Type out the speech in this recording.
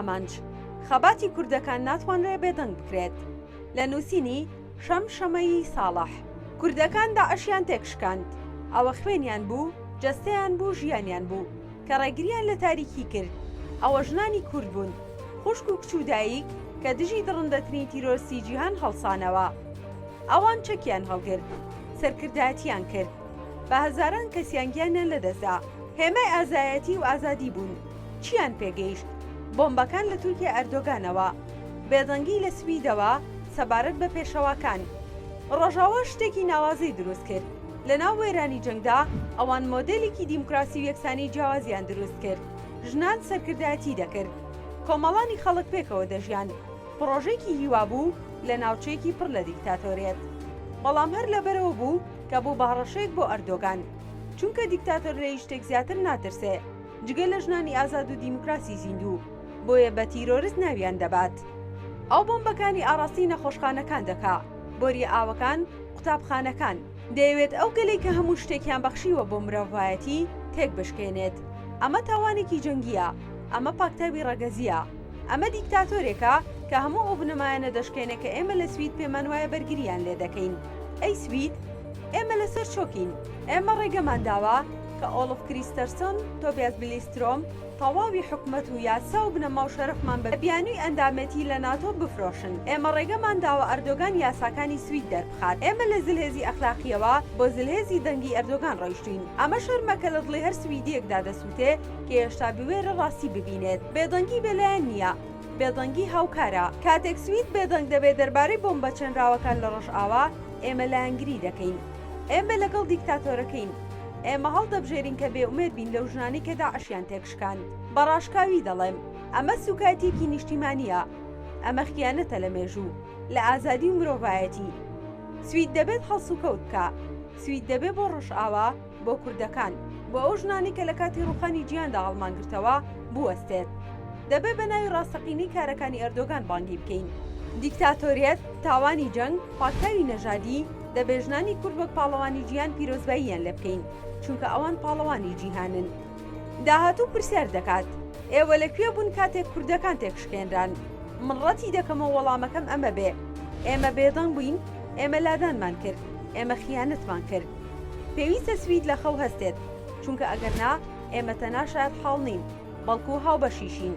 ئامانج. خەباتی کوردەکان ناتوانرێ بێدەنگ بکرێت. لە نووسینی، شەمشەمەیی ساڵح. کوردەکان داعشیان تێکشکاند. ئەوە خوێنیان بوو، جەستەیان بوو، ژیانیان بوو، کە ڕێگریان لە تاریکی کرد. ئەوە ژنانی کورد بوون، خوشک و کچ و دایک، کە دژی دڕندەترین تیرۆرستی جیهان هەڵسانەوە. ئەوان چەکیان هەڵگرت، سەرکردایەتیان کرد. بە هەزاران کەسیان گیانیان لەدەستدا. هێمای ئازایەتی و ئازادی بوون. چییان پێگەیشت؟ بۆمبەکان لە تورکیای ئەردۆگانەوە. بێدەنگی لە سویدەوە سەبارەت بە پێشەواکان. ڕۆژاوا شتێکی ناوازەی دروست کرد. لەناو وێرانی جەنگدا، ئەوان مۆدێلێکی دیموکراسی و یەکسانی جیاوازیان دروست کرد. ژنان سەرکردایەتی دەکرد. کۆمەڵانی خەڵک پێکەوە دەژیان. پڕۆژەیەکی هیوا بوو لە ناوچەیەکی پڕ لە دیکتاتۆریەت. بەڵام هەر لەبەرئەوە بوو کە بوو بە هەڕەشەیەک بۆ ئەردۆگان. چونکە دیکتاتۆر لە هیچ شتێک زیاتر ناترسێ جگە لە ژنانی ئازاد و دیموکراسی زیندوو. بۆیە بە تیرۆرست ناویان دەبات. ئەو بۆمبەکانی ئاڕاستەی نەخۆشخانەکان دەکا، بۆریە ئاوەکان، قوتابخانەکان. دەیەوێت ئەو گەلەی کە هەموو شتێکیان بەخشیوە بۆ مرۆڤایەتی تێکبشکێنێت. ئەمە تاوانێکی جەنگییە. ئەمە پاکتاوی ڕەگەزییە. ئەمە دیکتاتۆرێکە کە هەموو ئەو بنەمایانە دەشکێنێ کە ئێمە لە سوید پێمان وایە بەرگرییان لێ دەکەین. ئەی سوید؟ ئێمە لەسەر چۆکین. ئێمە ڕێگەمان داوە کە ئۆڵف کریستەرسۆن، تۆبیاس بیلیسترۆم، تەواوی حکومەت و یاسا و بنەما و شەرەفمان بە بیانووی ئەندامێتی لە ناتۆ بفرۆشن. ئێمە ڕێگەمان داوە ئەردۆگان یاساکانی سوید دەربخات. ئێمە لە زلهێزی ئەخلاقییەوە بۆ زلهێزی دەنگی ئەردۆگان ڕۆیشتووین. ئەمە شەرمە کە لە دڵی هەر سویدییەکدا دەسووتێ کە هێشتا بوێرە ڕاستی ببینێت. بێدەنگی بێلایەن نییە. بێدەنگی هاوکارە. کاتێک سوید بێدەنگ دەبێت دەربارەی بۆمبە چێنراوەکان لە ڕۆژئاوا، ئێمە لایەنگری دەکەین. ئێمە لەگەڵ دیکتاتۆرەکەین. ئێمە هەڵدەبژێرین کە بێئومێد بین لەو ژنانەی کە داعشیان تێکشکاند. بە ڕاشکاوی دەڵێم، ئەمە سووکایەتییەکی نیشتیمانییە. ئەمە خیانەتە لە مێژوو، لە ئازادی و مرۆڤایەتی. سوید دەبێت هەڵسوکەوت بکا. سوید دەبێ بۆ ڕۆژئاوا، بۆ کوردەکان، بۆ ئەو ژنانەی کە لە کاتی ڕووخانی جیهاندا هەڵمانگرتەوە، بوەستێت. دەبێ بە ناوی ڕاستەقینەی کارەکانی ئەردۆگان بانگی بکەین. دیکتاتۆریەت، تاوانی جەنگ، پاکتاوی نەژادی، دەبێ ژنانی کورد وەک پاڵەوانی جیهان پیرۆزباییان لێ بکەین، چونکە ئەوان پاڵەوانی جیهانن. داهاتوو پرسیار دەکات، ئێوە لە کوێ بوون کاتێک کوردەکان تێکشکێنران؟ من ڕەتی دەکەمەوە وەڵامەکەم ئەمە بێ، ئێمە بێدەنگ بووین، ئێمە لادانمان کرد، ئێمە خیانەتمان کرد. پێویستە سوید لە خەو هەستێت، چونکە ئەگەر نا، ئێمە تەنها شایەتحاڵ نین، بەڵکو هاوبەشیشین.